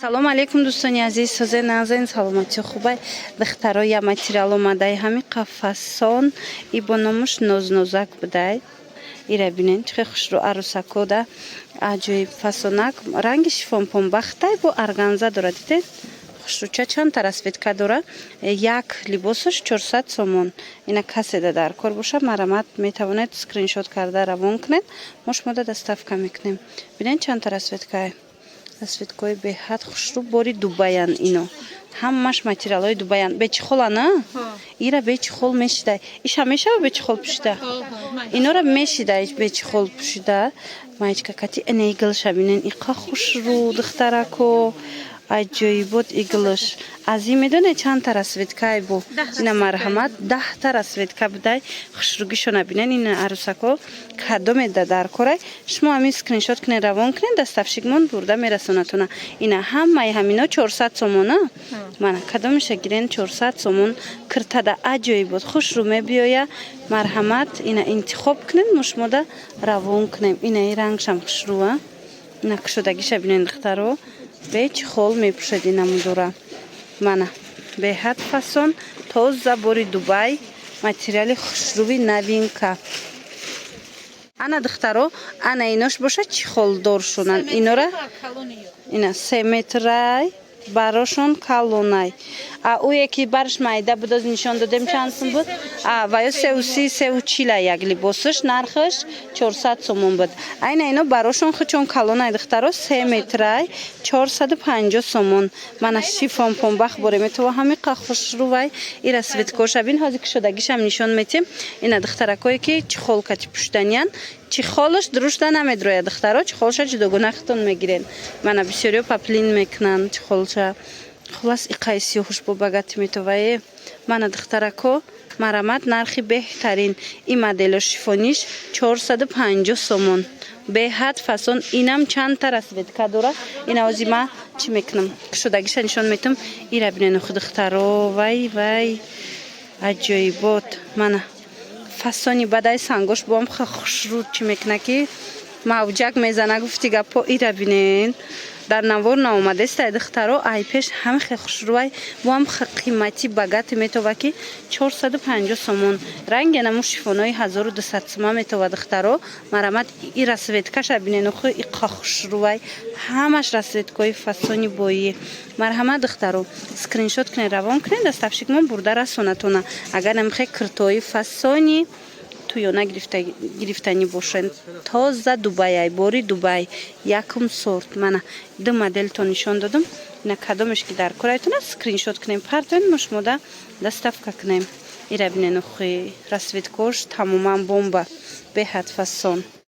Салому алейкум, дӯстони азиз, сӯзе назен, саломатӣ хубай. Духтаро, я материал омадай, ҳами қафасон и бо номуш Нознозак будай. Ира бинен, чӣ хел хушрӯ, арӯсакода аҷоиб фасонак, ранги шифонпомбахтай, бо органза дора, дидед? Хушрӯча, чандта расцветка дора. Як либосаш 400 сомон. Ина каседа дар кор боша, марамат, метавонед скриншот карда равон кунед, мо шумода доставка мекунем. Бинен, чандта расцветкае, расцветкаҳои беҳад хушрӯ, бори Дубаян. Ино ҳамаш материалҳои Дубаян. Бе чехола на, ира бе чехол мешида, иша мешава бе чехол пӯшида, инора мешида бе чехол пӯшида. Маечка кати эне иглша бинен, иқа хушрӯ, духтарако, аҷоибот иглш. Аз ин медонед чандта расцветкае бо ина? Марҳамат, 10-та расцветка будай. Хушрӯгишона бинен. Ина арӯсако, кадомеда дар корай, шумо ҳамин скриншот кунед, равон кунед, доставщикмон бурда мерасонатона. Ина ҳамаи ҳамино 400 сомона. Мана, кадомеша гирен, 400 сомон. Киртада аҷоибот хушрӯ мебиёя. Марҳамат, ина интихоб кунед, мо шумода равон кунем. Ина и рангшам хушрӯа, ина кушодагиша бинен, духтаро, бе чехол мепӯшад ин намудора. Мана, беҳад фасон, тоза, бори Дубай, материали хушрӯи новинка. Ана, духтаро, ана инош бошад, чехолдор шунан инора. Ина 3 метрай, барошон калонай. А ӯе ки барш майда будоз нишон додем, чанд сум буд? А ва ё 3,30, 3,40. Як либосаш нархаш 400 сомон буд. Айна ино барошон хучон калонай, духтаро, 3 метрай, 450 сомон. Мана, шифон помбах боре метова, ҳамиқа хушрувай. Ира расцветкоша бин, ҳозир кушодагишам нишон метем. Ина духтаракое ки чехол кати пӯшиданиян, чехолаш дурушта намедрояд, духтаро, чехолша ҷудогона хитон мегирен. Мана, бисёриё поплин мекунанд чехолша. Хулас, иқаи сиёҳуш бо багати метовае. Мана, духтарако, марамат, нархи беҳтарин. Ин модело шифониш 450 сомон, беҳад фасон. Инам чандта расцветка дора. Ина ози ма чӣ мекунам, кушодагиша нишон метам. Ира бинен, охи, духтаро, вай вай, аҷоибот. Мана, фасони бадай, сангош боам хушрӯ, чӣ мекуна ки мавҷак мезана, гуфти гапо. Ира бинен, дар навор наомадестай, духтаро, ай пеш ҳама хе хушрӯвай, боам қимати багати метова ки 450 сомон. Ранге наму шифонои 1200 сума метова, духтаро. Марамат, и расцветкаша бинен, охи, иқа хушрӯвай, ҳамаш расцветкаҳои фасони боӣ. Марҳамат, духтаро, скриншот кунед, равон кунед, доставщикмон бурда расонатона. Агар намихе киртои фасони туёна гирифтанӣ бошанд, тоза Дубайай, бори Дубай, якум сорт. Мана, ду моделто нишон додам. Ина кадомеш ки дар корайтона, скриншот кунем, партоен, мо шумода доставка кунем. Ира бинен, охи, расцветкош тамоман бомба, беҳад фасон.